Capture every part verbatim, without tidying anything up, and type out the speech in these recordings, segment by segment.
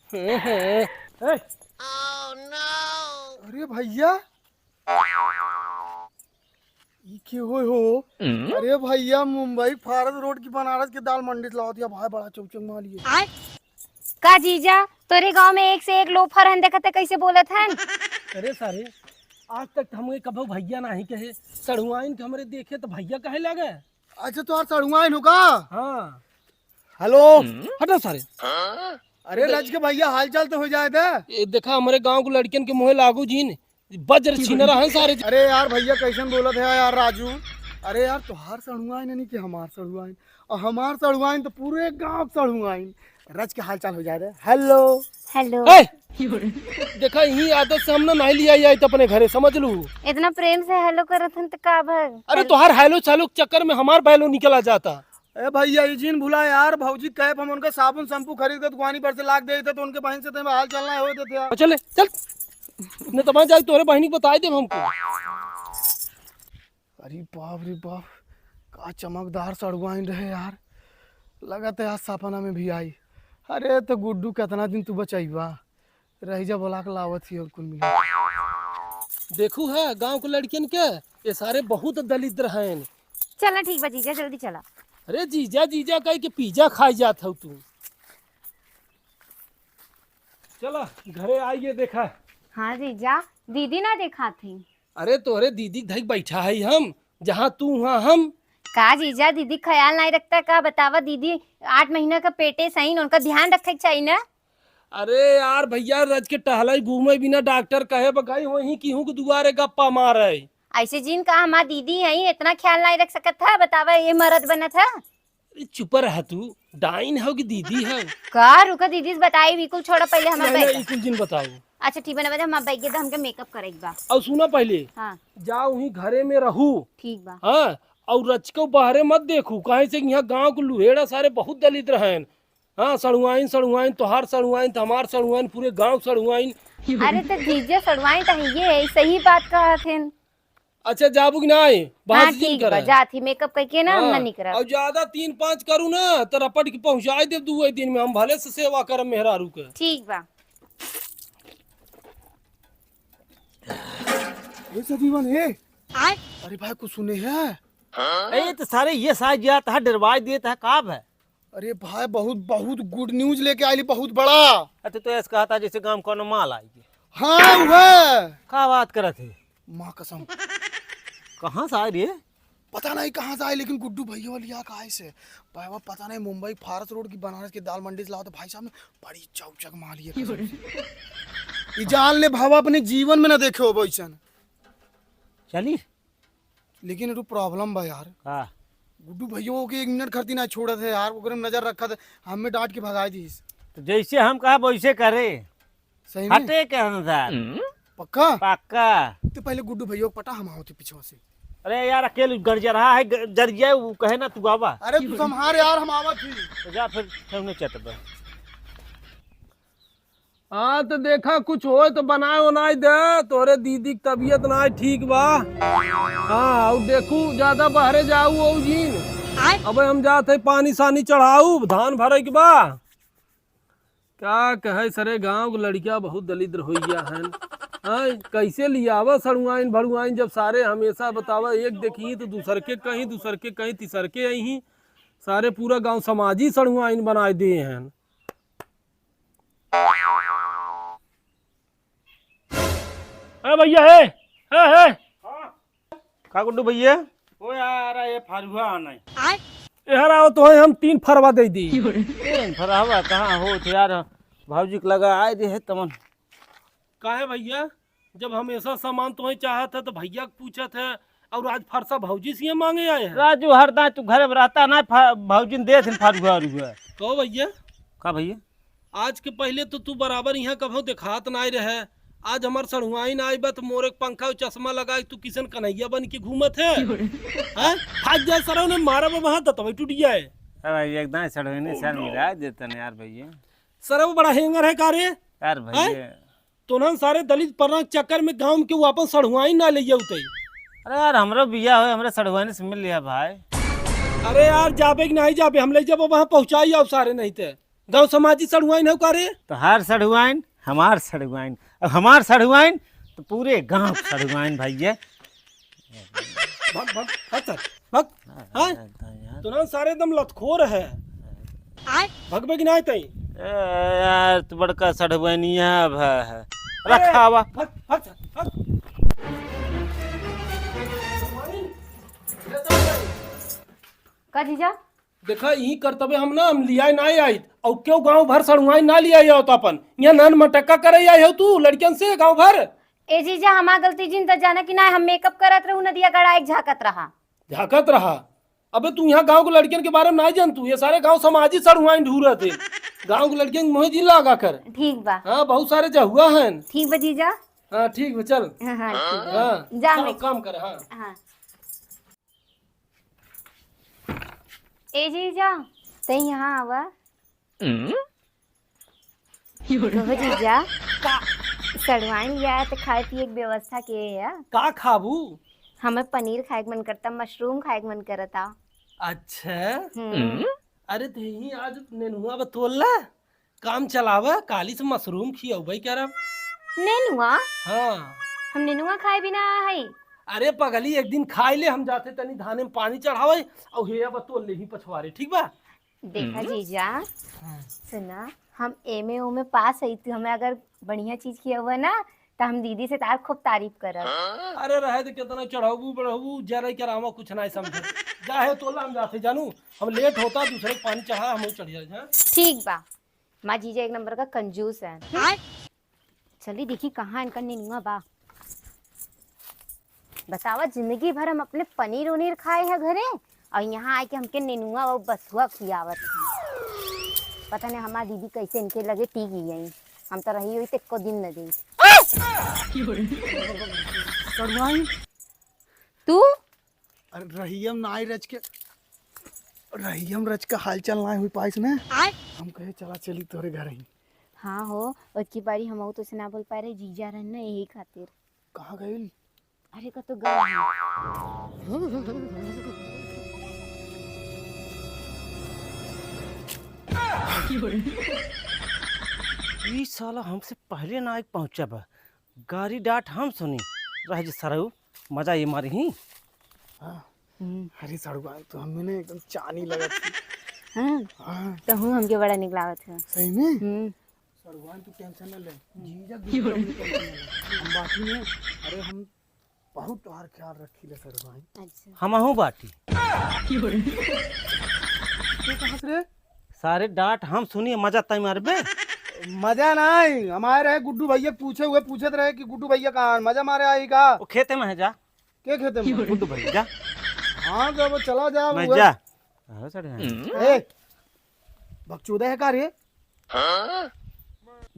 अरे भइया, ई के होय हो? अरे भइया, मुंबई फारस रोड की बनारस के दाल मंडी से लावत हिया भाई, बड़ा चौचक माल हिया। का जीजा, तोरे गांव में एक से एक लोफर हन, देखत है कैसे बोलत हन। अरे सारे, आज तक तो हमके कभो भइया नाहीं कहे, सढ़ुआइन के हमरे देखे तो भइया कहे लागे। अच्छा, तोहार सढ़ुआइन हो का? हाँ। हेलो। हटो सारे। अरे रज के भइया, हाल चाल तो हो जाए दे। ए, देखा, हमरे गांव के लड़कियन के मुँहे लागू जिन, बज्र छीनरा हैं सारे। अरे यार भइया, कैसन बोलत है यार राजू? अरे यार, तोहार सढ़ुआइन यानी कि हमार सढ़ुआइन, और हमार सढ़ुआइन तो पूरे गांव के सढ़ुआइन। रज के हाल चाल हो जाए दे। हेलो। हेलो। ए! देखा, यही आदत से हम ना नहीं लिया आई तो अपने घरे, समझ लू। इतना प्रेम से हेलो करत हन तो का भर? अरे, तोहार हेलो चालो के चक्कर में हमार बैलो निकला जाता। ए भइया, ई जिन भुला यार, भौजी कैप हम उनका साबुन शैम्पू खरीद के दुकानी पर से लाग देते तो उनके बहन से तो हाल चाल ना हो देते यार। चल, चल। न तो मैं जाई तोरे बहनी के बताई देब हमको। अरे बाप रे बाप, का चमकदार सड़ुआइन रहे यार, लगत है आज सपना में भी आई। अरे तो गुड्डू, कितना दिन तू बचैबा? रही जा, बोला के लावत ही और कुल मिला। देखू है गांव के लड़कियन के, ये सारे बहुत दलिद्र हैं। चला ठीक बा जीजा, जल्दी चला। अरे जीजा जीजा कह के पिज्जा खाई जात हौ तू। चला घरे आइए देखा। हाँ जीजा, दीदी ना देखा थी। अरे तोहरे दीदी के धई बैठा है हम, जहाँ तू वहाँ हम। का जीजा, दीदी ख्याल नहीं रखता का? बतावा, दीदी आठ महीना का पेटे सही, उनका ध्यान रखे के चाहिए ना। अरे यार भैया, रज के टहलाई घूमे बिना डॉक्टर कहे बगाई वहीं केहू के दुआरे गप्पा मारे। ऐसे जिन का हमार दीदी है, इतना ख्याल नहीं रख सकत था, बतावा ये मरद बनत है। अरे चुप रह तू, डाइन हो कि दीदी है? का रुका, दीदी से बताई, बिल्कुल छोड़ा, पहले हमार नहीं, बैग। नहीं, ई कुल जिन बताओ। अच्छा ठीक बा, ना बजा, हमार बैग दे, हमके मेकअप करे के बा। और सुना पहले, हाँ। जाओ वहीं घरे में रहू। ठीक बा। हाँ, और रच के बाहरे मत देखू, काहे से यहाँ गांव के लुहेड़ा सारे बहुत दलिद्र हैं। हाँ, सड़ुआइन, सड़ुआइन, तोहार सड़ुआइन, तो हमार सड़ुआइन, पूरे गांव सड़ुआइन। अरे तो जीजा सड़ुआइन तो है, ये है, सही बात कहा थे। अच्छा, जाबू कि नाई? बहस हाँ, जिन ठीक बा, करे। जात ही, मेकअप करके ना हम हाँ, ना निकरब। और ज्यादा तीन पाँच करू ना, तो रपट के पहुंचाई देब दुए दिन में, हम भले से सेवा करब मेहरारू के। ठीक बा। ए सजीवन, ए। आय? अरे भाई, कुछ सुने है? ए, तो सारे ये साज जात है, डरवाई देत है, का है? अरे भाई, बहुत, बहुत good news लेके आइली, बहुत बड़ा। अरे तो ऐसे कहता जैसे गांव कोनो माल आई है। हाँ, वह। का बात करत है? माँ कसम। कहाँ से आए रे? पता नहीं कहाँ से आए, लेकिन गुड्डू भैया वाली यहाँ का आए से। भाई, वो पता नहीं, मुंबई फारस रोड की बनारस की दाल मंडी से लाओ तो भाई साहब ने बड़ी चौचक माल ये कसम से। ई जान ले भावा, अपने जीवन में ना देखे हो वैसन। चली। लेकिन एगो problem बा यार। का? गुड्डू भैया के एक मिनट खरती ना छोड़त है यार, ओकरे में नजर रखत है, हमें डांट के भगाई दीस। तो जैसे हम कहा वैसे करे। सही में? हटे के अनुसार। पक्का? पक्का। तो पहले गुड्डू भैया को पटा, हम आवत ही पीछे से। अरे यार, अकेले गरजरहा है, ग-, जर जाए, वो कहे ना तू आवा। अरे तू संभार यार, हम आवत ही। तो जा फिर, फिर उन्हें चटबे। हाँ, तो देखा, कुछ होए तो बनाए ओनाए दे, तोरे दीदी की तबीयत ना ठीक बा। हाँ, और देखू, ज्यादा बहरे जाऊ हो जिन। आय? अबे हम जात है पानी सानी चढ़ाऊ, धान भरे के बा। का कहे सरे, गांव के लड़किया बहुत दलिद्र हो गया है। हाँ, कैसे लियावा सड़ुआइन भड़ुआइन, जब सारे हमेशा बतावा, एक देखी तो दूसर के कहीं, दूसर के कहीं, तीसर के अही। सारे पूरा गांव समाजी सड़ुआइन बनाए दे हैं। ए भैया, हे, हे, हे। का गुड्डू भैया? ओ यार, ये फरुआ आना है। एहर आओ तो हम तीन फरवा दे दी। तीन फरवा कहाँ हो तो यार, भौजी के लगा आए दे है तमन। काहे भैया, जब हमेशा सामान तुम्हें चाहत है तो भैया के पूछत है, और आज फरसा भौजी से ये मांगे आए हैं? राजू, हर दाएं तू घर में रहता ना, फा-, भौजी ने देत हैं फरुआ उरुआ। कहो भैया। का भैया? आज के पहले तो तू बराबर यहाँ कभो देखात नाय रहे, आज हमार सड़ुआइन आइ बा तो मोरे के पंखा और चश्मा लगाए तू किसन कन्हैया बन के घूमत है? हैं? भाग जा सरऊ ने मारा बा वहाँ दतवई टूट जाए। अरे भाई, एकदम सड़ुआइन सर मिला देतन यार भैया। सरऊ बड़ा हेंगर है का रे? यार हैं? भैया। तोनन सारे दलित परना के चक्कर में गांव में केहू आपन सड़ुआइन ना ले जाऊ तई। अरे यार, हमरो बियाह होए, हमरे सड़ुआइन से मिल लिया भाई। अरे यार, जाबे कि नहीं जाबे, हम ले जाबो वहाँ पहुँचाई आओ सारे नहीं ते। गाँव समाजी सड़ुआइन हौ का रे? तोहार सड़ुआइन, हमार सड़ुआइन, अब हमार सड़ुआइन तो पूरे गाँव के सड़ुआइन भइया। भाग, भाग, भाग सर, भाग। हाँ? तो ना सारे एकदम लतखोर है। आय? भगबे कि नाहीं तई? ए, यार, तू बड़का सड़ुआइनिया अब है। अरे, रखावा। भाग, भाग सर, भाग। का जीजा? देखा, यही करतबे हम ना, हम लियाए ना आइत। और क्यों गाँव भर सड़ुआइन ना लियाए आओ तो अपन? यहाँ नन मटक्का करे आए हो तू लड़कियन से गाँव भर? ए जीजा, हमार गलती जिन त जाना कि ना, हम मेकअप करत रहू, नदिया गड़ा एक झाँकत रहा। झाँकत रहा? अबे तू यहाँ गाँव के लड़कियन के बारे में ना जान तू, ये सारे गाँव समाजी सड़ुआइन ढूरत है। गाँव के लड़कियन के मुँहे जिन लागा कर। ठीक बा। हाँ, बहुत सारे जहुआ हैं। ठीक बा जीजा। हाँ, ठीक बा, चल। हाँ, हाँ, ठीक बा। हाँ, जा चल, मैं काम कर, हाँ। हाँ। ए जीजा, तई यहाँ आवा। हम्म? कहो जीजा, का? सड़वाइन लिया है तो खाए पिए के व्यवस्था के है? का खाबू? हमें पनीर खाए के मन करता, मशरूम खाए के मन करता। अच्छा। हम्म। हम्म? अरे तो यही आज नेनुआ बतोल ला, काम चलावा, काली से मशरूम खियौबै करब। नेनुआ? हाँ। हम नेनुआ खाए बिना है। अरे पगली, एक दिन खाए ले, हम जाते तनी धाने में पानी चढ़ावे, और हे अब तोल ले ही पछवारे, ठीक बा? देखा हम्म। जीजा, हाँ। सुना, हम एमे ओमे पास है, तू हमें अगर बढ़िया चीज खियौबा ना, तो हम दीदी से तार खूब तारीफ करब। अरे रहे तो कितना चढ़ाबू बढ़ाबू, जरा के रामा कुछ नहीं समझे। जा हे तोला, हम जाते जानू, हम लेट होता, दूसरे के पानी चढ़ा, हम चढ़ जाए, हाँ? ठीक बा। माँ जीजा एक नंबर का कंजूस है। आय। चली देखी कहाँ इनका नेनुआ बा। बतावा, जिंदगी भर हम अपने पनीर उनीर खाए हैं घरे, और यहाँ आके हमके नेनुआ और बथुआ खियावत हैं। पता नहीं हमार दीदी कैसे इनके लगे टिक गई। हम तो रही हुई तो एको दिन न गई। सड़ुआइन? तू? अरे रहियम नाई रच के, रहियम रच के हाल चाल नाई हुई पाइस ने। आय। हम कहे चला चली तोरे घर ही। हाँ हो, ओतकी बारी हमहू तो से ना बोल पाए रहे, जीजा रहन ना यही खातिर। कहाँ गइल? अरे का तो गइल। ई साला हमसे पहले ना आइके पहुँचा बा। गारी डांट हम सुनी, रह जे सरऊ, मजा ये मारी ही। हाँ। हम्म। अरे सड़ुआइन तो हमें ना एकदम चानी लगत है। हाँ। हाँ। तो हूँ हमके बड़ा निक लागत है। सही में? हम्म। सड़ुआइन तू टेंशन न ले, जीजा की बिल्कुल टेंशन न ले। हम बाटी में, अरे हम बहुत तोहार ख्याल रखी ले सड़ुआइन। अच्छा। हमहू बाटी। तू कहाँ से रे? सारे डांट हम सुनिए, मजा तय मारबे। मजा नाहीं, हमारे रहे गुड्डू भैया पूछे हुए, पूछत रहे कि गुड्डू भैया कहाँ हैं? मजा मारे आई का? वो खेते में है, जा। के खेते में? गुड्डू भैया, जा। हाँ, जब चला जा, मैं वो जा। हाँ, सर, हाँ। ए, बकचोदा है का रे?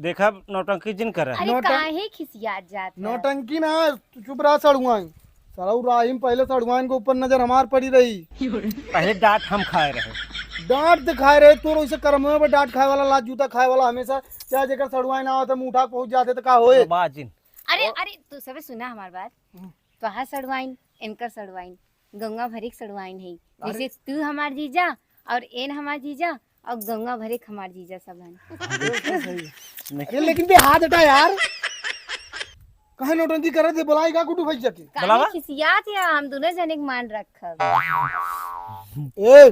देखा, नौटंकी जिन करा। अरे, नौटं-, काहे खिसियात जात है? नौटंकी ना, तू चुप रहा सड़ुआइन। सरऊ राहिम पहले सड़ुआइन के ऊपर नजर हमार पड़ी रही। पहले डांट हम खाए रहे। डांट तो खाए रहे, तोर वैसे करम में डांट खाए वाला, लात जूता खाए वाला हमेशा, चाहे जेकर सड़ुआइन आवत है, मुंह उठा के पहुंच जाते तो का होए? बाबा जिन। अरे, अरे, तू सबे सुना हमार बात। हम्म। तोहार सड़ुआइन, इनकर सड़ुआइन, गंगा भरिक सड़ुआइन है। अरे। जैसे तू हमार जीजा और एन हमार जीजा और गंगा भरिक हमार जीजा सब हन। अरे, लेकिन बे हाथ हटा यार। काहे नौटंकी करत है? बुलाई का गुड्डू भैया के? काहे बुलावा? खिसियात है, हम दोनों जने के मान रखब। ए,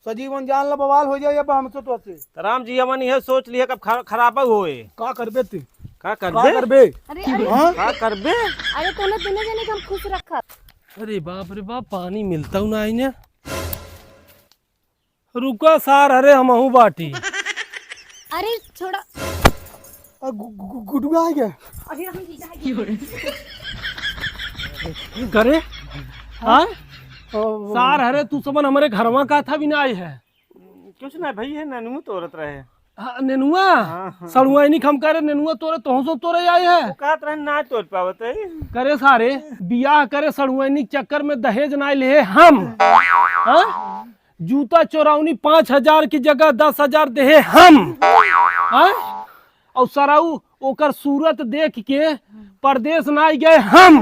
सजीवन जान ला बवाल हो जाए अब हमसे तो से। तो राम जी, हमन यह सोच लिया कब खरा-, खराब होए। का करबे तू? का का करबे? करबे? अरे, अरे। हाँ? का करबे? अरे, तोने दोनों जने के हम खुश रखब। अरे बाप रे बाप, पानी मिलता हूँ ना आई ने। रुका सार, अरे हमहू बाटी। अरे छोड़ा। आ, गु-, गु-, गु-, गुडुआ आ गया। अरे हम जीजा आ गए। करे? हाँ? ओ, सार, अरे तू सबन हमारे घरवा का था भी ना आई है। कुछ ना भाई, है नेनुआ तोरत रहे। हाँ, नेनुआ? हाँ, हाँ। सड़ुआइनी खम करे, नेनुआ तोरे, तोहसो तोरे आए है। वो कहत रहे ना तोड़ पावत है। करे सारे, बियाह करे सड़ुआइनी चक्कर में दहेज ना ले हम। हाँ? जूता चोरावनी पाँच हजार की जगह दस हजार देहे हम। हाँ? और सराऊ ओकर सूरत देख के परदेश ना गए हम।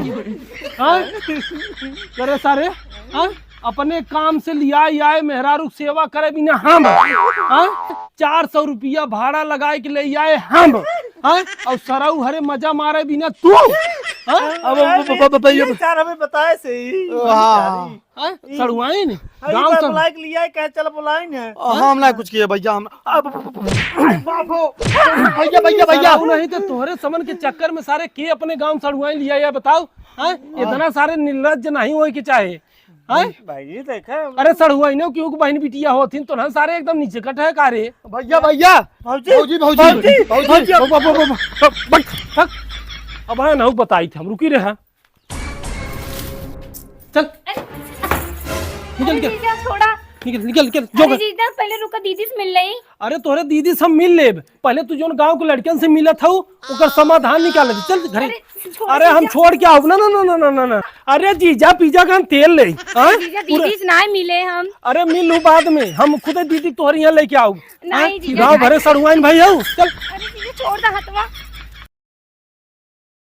हाँ? करे सारे, हाँ? अपने काम से लियाए आए मेहरारू सेवा करे बिना हम, हाँ? चार सौ रुपया भाड़ा लगाए के ले आए हम, हाँ? और सरऊ हरे मजा मारे बिना तू, हाँ? अब ब- ब- ब- ब- ये ये चार हमें बताए से ही। हाँ। हाँ? ई सड़ुआइन? अरे गाँव बार सब बुलाए के लियाए, कहे चल बुलाए ने। हम ना कुछ किए भैया, हम अब बाप हो। भैया, भैया, भैया। सरऊ नहीं तो तोहरे समन के चक्कर में सारे के अपने गाँव सड़ुआइन लियाए, या बताओ? हाँ? इतना सारे निर्लज्ज नहीं होए के चाहे। हाँ? भाई, ये देखा। अरे सड़ुआइनो केहू के बहिन बिटिया होथिन तो ना सारे एकदम नीचे कट है का रे? भैया, भैया। भौजी, भौजी, भौजी, भौजी, भौजी, भौजी। बाबा, बाबा, बाबा, बाबा, बैठ, हट। अब हाँ ना बताई थे हम, रुकी रहे। चल। अरे। निकल, अरे निकल। जीजा, छोड़ा। निकल, निकल, निकल, जो अरे कर। जीजा, पहले रुका, दीदी से मिल लई। अरे तोहरे दीदी से हम मिल लेब, पहले तू जोन गाँव के लड़कन से मिलत हऊ, ओकर समाधान निकाल ले। चल घरे। अरे, छोड़ अरे हम जीजा। छोड़ के आउब ना, ना, ना। अरे जीजा, पीजा का हम तेल ले, हाँ? अरे जीजा, पूरा दीदी से ना मिले हम। अरे मिल लू बाद में, हम खुदे दीदी तोहरे यहाँ लेके आउब। नहीं हाँ? जीजा, गाँव नहीं। भरे सड़ुआइन भाई हऊ, चल। अरे जीजा, छोड़ दे हथवा।